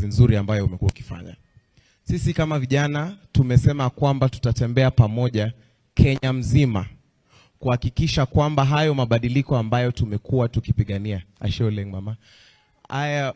Nzuri ambayo umekuwa ukifanya. Sisi kama vijana tumesema kwamba tutatembea pamoja Kenya mzima kuhakikisha kwamba hayo mabadiliko ambayo tumekuwa tukipigania, ashe oleng mama, haya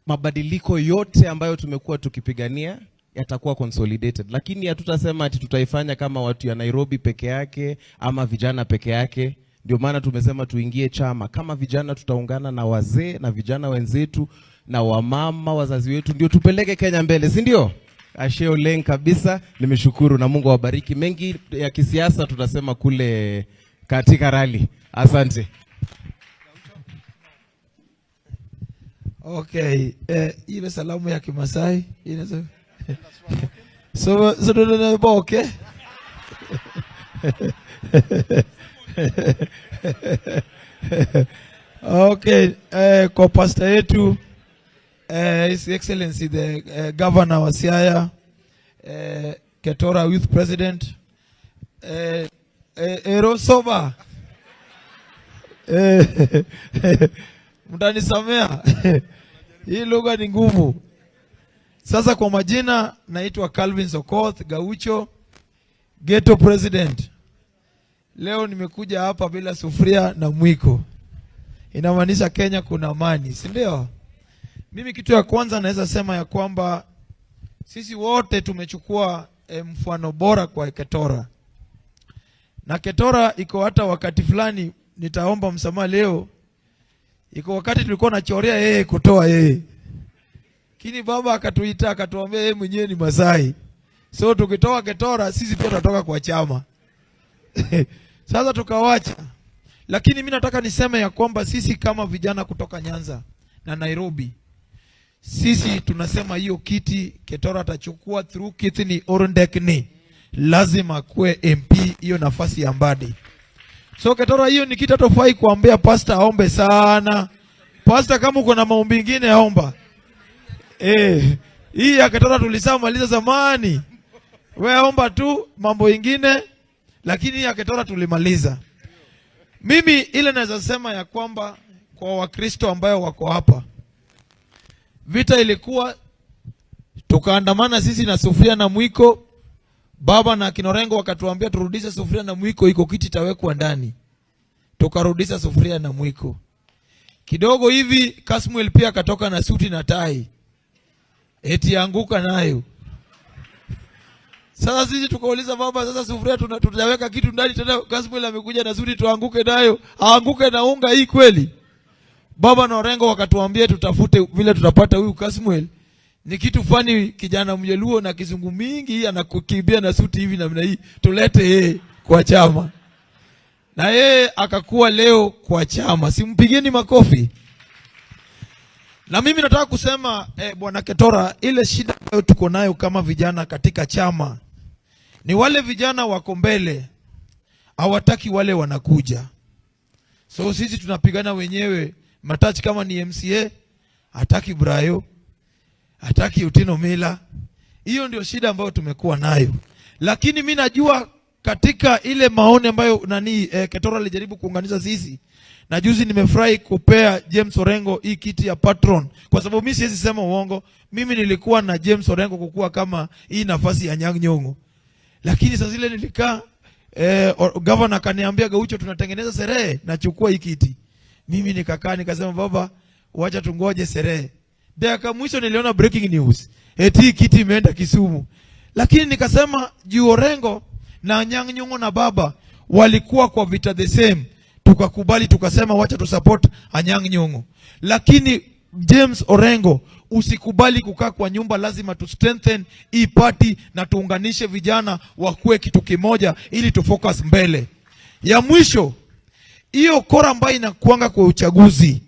mabadiliko yote ambayo tumekuwa tukipigania yatakuwa consolidated, lakini hatutasema ati tutaifanya kama watu ya Nairobi peke yake ama vijana peke yake. Ndio maana tumesema tuingie chama kama vijana, tutaungana na wazee na vijana wenzetu na wamama, wazazi wetu, ndio tupeleke Kenya mbele, si ndio? Ashe oleng kabisa, nimeshukuru na Mungu awabariki. Mengi ya kisiasa tutasema kule katika rally. Asante. Okay, ile salamu ya Kimasai inaweza so okay. Okay, kwa pastor yetu, His Excellency the Governor wa Siaya, Ketora Youth President, Erosoba, mtanisamea hii lugha ni ngumu. Sasa kwa majina naitwa Calvin Sokoth Gaucho, Ghetto President. Leo nimekuja hapa bila sufuria na mwiko. Inamaanisha Kenya kuna amani, si ndio? Mimi kitu ya kwanza naweza sema ya kwamba sisi wote tumechukua mfano bora kwa Ketora. Na Ketora iko hata wakati fulani nitaomba msamaha leo. Iko wakati tulikuwa nachorea yeye kutoa yeye. Lakini baba akatuita akatuambia yeye mwenyewe ni Masai. So tukitoa Ketora sisi pia tutatoka kwa chama. Sasa tukawacha. Lakini mimi nataka niseme ya kwamba sisi kama vijana kutoka Nyanza na Nairobi, sisi tunasema hiyo kiti Ketora atachukua through kiti ni Orondekni. Lazima kuwe MP hiyo nafasi ya Mbadi. So Ketora hiyo ni kitu hatofai kuambia pastor aombe sana. Pastor kama uko na maombi mengine aomba. Hii ya Ketora tulishamaliza zamani. Wewe omba tu mambo ingine, lakini hii ya Ketora tulimaliza. Mimi ile naweza sema ya kwamba kwa Wakristo ambayo wako hapa, vita ilikuwa tukaandamana sisi na sufuria na mwiko. Baba na Kinorengo wakatuambia turudishe sufuria na mwiko, iko kiti itawekwa ndani. Tukarudisha sufuria na mwiko. Kidogo hivi Kasmuel pia akatoka na suti na tai, eti anguka nayo. Sasa sisi tukauliza baba, sasa sufuria tutaweka kitu ndani tena, Kasmuel amekuja na suti tuanguke nayo, aanguke na unga hii kweli? Baba na Orengo wakatuambia tutafute vile tutapata huyu Kasmuel. Ni kitu fani, kijana Mjaluo na kizungu mingi anakukimbia na suti hivi namna hii, tulete yeye kwa chama. Na yeye akakuwa leo kwa chama. Simpigeni makofi. Na mimi nataka kusema Bwana Ketora, ile shida ambayo tuko nayo kama vijana katika chama ni wale vijana wako mbele hawataki wale wanakuja. So sisi tunapigana wenyewe. Matachi kama ni MCA hataki Brayo, hataki Utino Mila. Hiyo ndio shida ambayo tumekuwa nayo. Lakini mimi najua katika ile maoni ambayo Ketora alijaribu kuunganisha sisi, na juzi nimefurahi kupea James Orengo hii kiti ya patron, kwa sababu mimi siwezi sema uongo. Mimi nilikuwa na James Orengo kukua kama hii nafasi ya Nyang' Nyong'o. Lakini sasa zile nilikaa, governor akaniambia Gaucho tunatengeneza sherehe, nachukua hii kiti. Mimi nikakaa nikasema baba wacha tungoje sherehe. Dakika mwisho niliona breaking news, eti kiti imeenda Kisumu. Lakini nikasema juu Orengo na Nyang' Nyong'o na baba walikuwa kwa vita the same, tukakubali tukasema wacha tu support Anyang' Nyong'o. Lakini James Orengo, usikubali kukaa kwa nyumba, lazima tu strengthen hii party na tuunganishe vijana wakuwe kitu kimoja ili tu focus mbele. Ya mwisho, hiyo kora ambayo inakuanga kwa uchaguzi,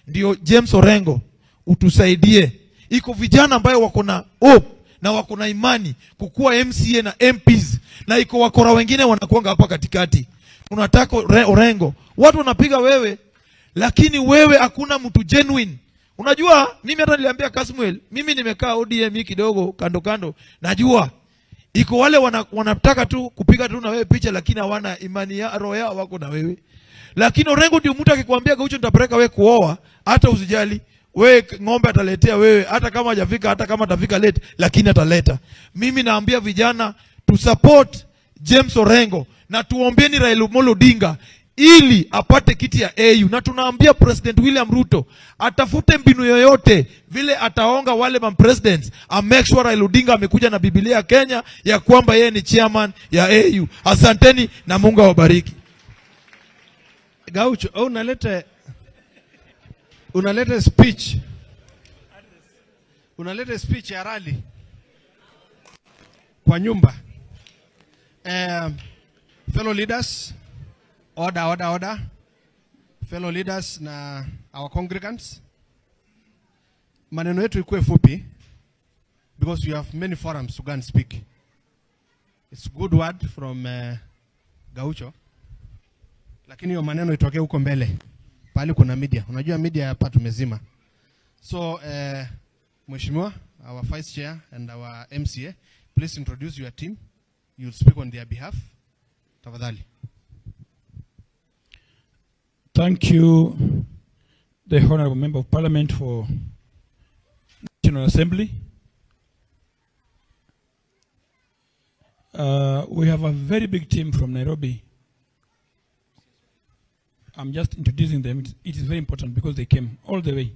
ndio James Orengo utusaidie. Iko vijana ambayo wako na hope na wako na imani kukua MCA na MPs, na iko wakora wengine wanakuanga hapa katikati. Unataka Orengo, watu wanapiga wewe, lakini wewe hakuna mtu genuine. Unajua mimi hata niliambia Kasmuel, mimi nimekaa ODM hii kidogo kando kando, najua iko wale wanataka tu kupiga tu na wewe picha, lakini hawana imani ya roho yao wako na wewe. Lakini Orengo ndio mtu akikwambia Gaucho nitapeleka wewe kuoa, hata usijali, Wewe ng'ombe ataletea wewe, hata kama hajafika, hata kama atafika late, lakini ataleta. Mimi naambia vijana tu support James Orengo na tuombeeni Raila Amolo Odinga ili apate kiti ya AU, na tunaambia President William Ruto atafute mbinu yoyote vile ataonga wale ma presidents, a make sure Raila Odinga amekuja na Biblia ya Kenya ya kwamba yeye ni chairman ya AU. Asanteni na Mungu awabariki. Gaucho, au unaleta speech ya rally kwa nyumba. Fellow leaders, order, order, order. Fellow leaders na our congregants, maneno yetu ikuwe fupi because we have many forums to go and speak. It's good word from Gaucho, lakini hiyo maneno itokee huko mbele pahali kuna media. Unajua media hapa tumezima. So Mheshimiwa, our vice chair and our MCA, please introduce your team. You'll speak on their behalf. Tafadhali. Thank you, the Honorable Member of Parliament for National Assembly. We have a very big team from Nairobi. I'm just introducing them. It is very important because they came all the way.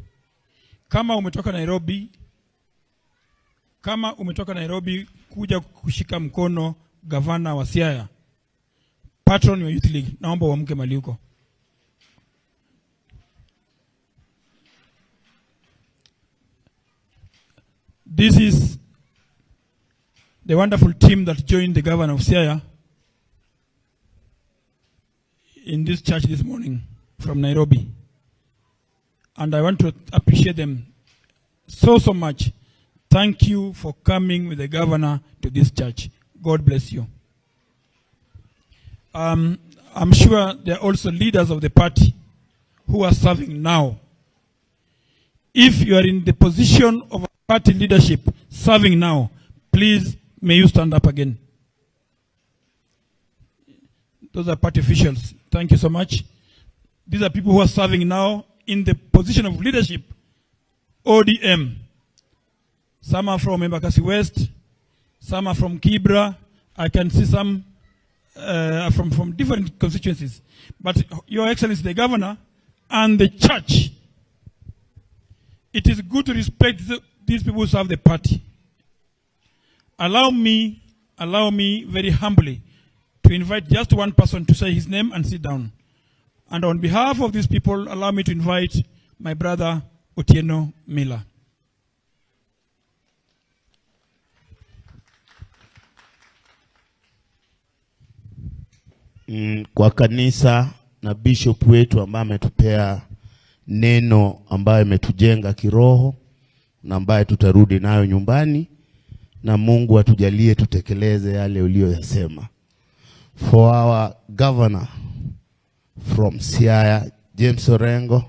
Kama umetoka Nairobi, kama umetoka Nairobi kuja kushika mkono gavana wa Siaya, patron wa Youth League, naomba uamke mahali uko. This is the wonderful team that joined the governor of Siaya in this church this morning from Nairobi. And I want to appreciate them so, so much. Thank you for coming with the governor to this church. God bless you. I'm sure there are also leaders of the party who are serving now. If you are in the position of party leadership serving now, please may you stand up again. Those are party officials. Thank you so much. These are people who are serving now in the position of leadership, ODM. Some are from Embakasi West, some are from Kibra. I can see some from different constituencies. But Your Excellency, the Governor and the church, it is good to respect these people who serve the party. Allow me very humbly to invite just one person to say his name and sit down. And on behalf of these people, allow me to invite my brother Otieno Miller. Kwa kanisa na bishop wetu ambaye ametupea neno ambayo imetujenga kiroho na ambaye tutarudi nayo nyumbani, na Mungu atujalie tutekeleze yale uliyoyasema. For our governor from Siaya, James Orengo,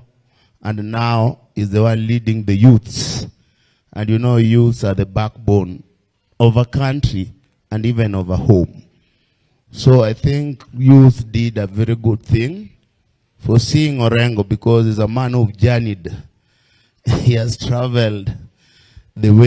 and now is the one leading the youths. And you know youths are the backbone of a country and even of a home. So I think youth did a very good thing for seeing Orengo, because he's a man who've journeyed. He has traveled the way